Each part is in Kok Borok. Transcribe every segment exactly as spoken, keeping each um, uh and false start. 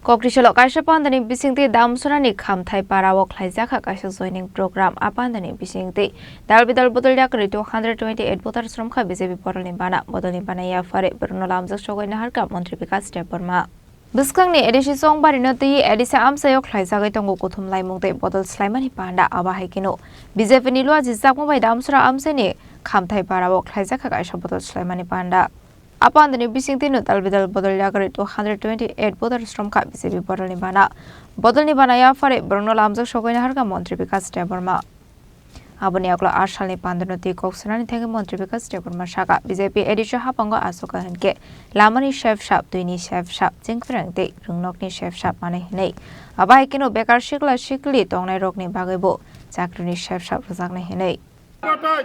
Kokrisalo kaisa pandani bisingtwi Damsorani Khamthai Parao khlaijakha kaisa joining program. A pandani bisingtwi dal bidal bodol yakarwi two hundred twenty eight voters romkha B J P bodolni bana. Bodolni bana yaphare borokno lamjak sogwi naharkha Montri Bikash Debbarma. Bwskangni A D C chongbarino twi A D C amchaio khlaijagwi tongo kuthum laimung tei bodol swlaimani panda. Abo hai kheno B J P ni luajijakma bai Damsora amchaini Khamthai Parao khlaijakha kaisa bodol swlaimani panda. A pandani bisingtwi no dal bidal bodol yakarwi two hundred twenty eight voters romkha B J P bodolni bana. Bodolni bana yaphare borokno lamjak sogwi naharkha Montri Bikash Debbarma. Aboni yagulo a salni pandano twi kok sanani thangwi Montri Bikash Debbarma saka, B J P A D C hapango achuka hinkhe lamani sep sap, twini sep sap, chengphrang tei rwngnokni sep sap manwi hwnwi. Abo hai kheno bekar sikla sikli tongnairokni bagwibo chakrini sep sap rwjaknai hwnwi. Matai.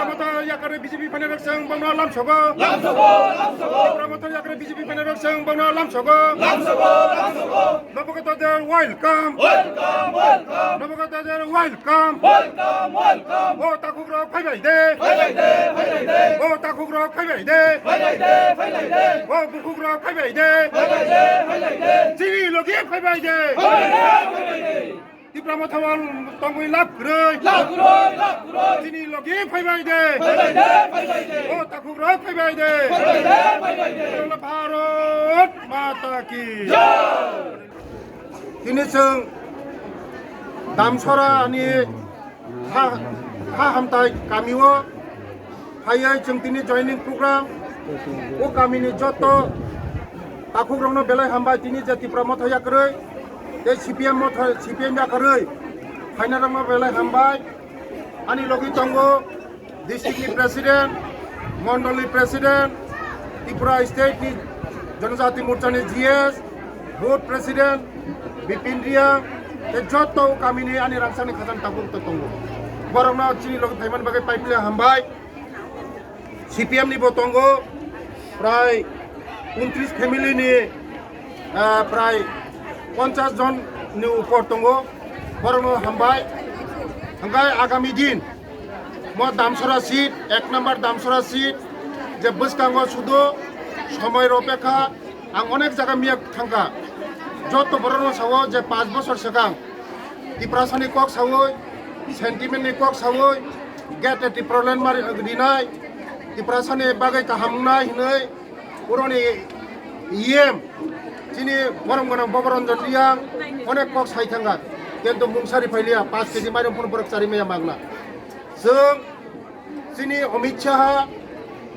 Matai yakare B J P phainairok chwng bono lamsogo. Lamsogo, lamsogo. Matai yakare B J P phainairok chwng bono lamsogo. Lamsogo, lamsogo. Nabokata Welcome! Welcome, welcome! Nabokata Welcome! Welcome, welcome! O takhukrok phaibai de! Phaibai de, phaibai de! O takhukrok phaibai de! Phaibai de, phaibai de! O bukhukrok phaibai de! Phaibai de, phaibai de! Chini logi phaibai de! Phaibai de, phaibai de! Tipra Motha o tongwi lab kwrwi! Lab kwrwi, lab kwrwi! Chini logi phaibai de! Phaibai de, phaibai de! O takhukrok phaibai de! Phaibai de, phaibai de! Bharat Mata ki! Jai! Tini chwng Damsora ni ha, ha hamtai kami o phaiwi chwng tini joining program. O kami ni joto takhuk rok no belai hambai, tini je Tipra Motha yakarwi tei C P M Motha, C P M yakarwi phainai rok no belai hambai. Ani logi tongo district ni president, mondol ni president, Tripura state ni Janajati Morcha ni G S, board president Bipin Reang, tei joto kami ni ani rangchak ni khajang tabuk to tongo. Borok no chini logi phaimani bagwi paipli hambai. C P M ni bo tongo, prai untris family ni, ah, prai ponchas jon ni upor tongo, borok no hambai. Hingkai agami din mo Damsora seat, ek number Damsora seat, je bwskango sudo somoi ropekha, ang onek jaga miya thangkha, joto borok no sao je panch bosor swkang Tiprasani kok sawi, sentiment ni kok sawi, gate Tipraland mari rinai, Tiprasani bagwi kaham wngnai hinwi, uroni E M, chini borom gwnang Boboranjan Reang, onek kok sai thangkha, kintu mungsa ri phailiya, panch K G mairung phano borok chari maya magna. Chwng Chini Amit Shah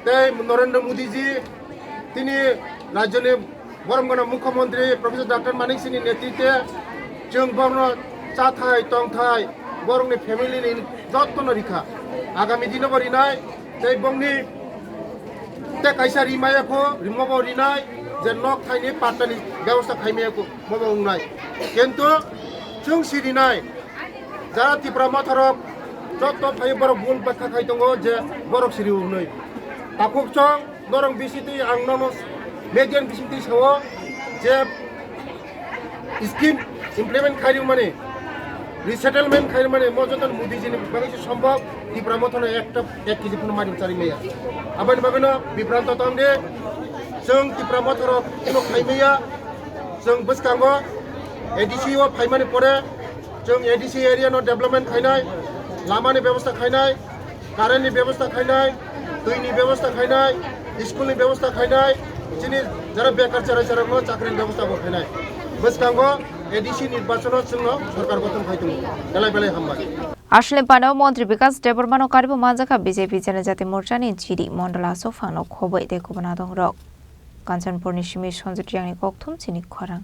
tei Narendra Modi ji, tini rajyoni borom gwnang Mukhyamantri Professor Doctor Manik Singh ni netritwe chwng borokno chathai tongthai borokni family ni jotono rikha. Agami dino bo rinai tei bongni tei kaisa rimaya kho, rimo bo rinai je nok thaini pattani bebosta khaimaya kho, mobo wngnai. Kintu chwng si rinai. Jara Tipra Motha rok joto phai borok bul bakha khai tongo je borok siri hwnwi. Takhuk chong norok bisingtwi ang nono media ni bisingtwi sao je scheme implement khai rwmani, resettlement khai rwmani mo joto Modi ji ni bagwi se sombhob Tipra Motha no ekta ek K G phano mairung chari maya. Aboni bagwi no bibranto tong de chwng Tipra Motha rok kuno khai maya. Chwng bwskango A D C o phaimani pore chwng A D C area no development khainai, lama ni bebosta khainai, current ni bebosta khainai, twi ni bebosta khainai, school ni bebosta khainai, chini jara bekar cherai cherokno chakri ni bebosta bo khainai. Bwskango A D C nirbachon o chwngno sorkar gothon khai tongo. Belai belai hambai. Asle panao Montri Bikash Debbarma no karibo manjakha B J P Janajati Morcha ni G D Mondol Aswk phano khoboi tei kubuna dongrok. Kanchanpur ni simi Sanjit Reang ni kokthum chini khorang.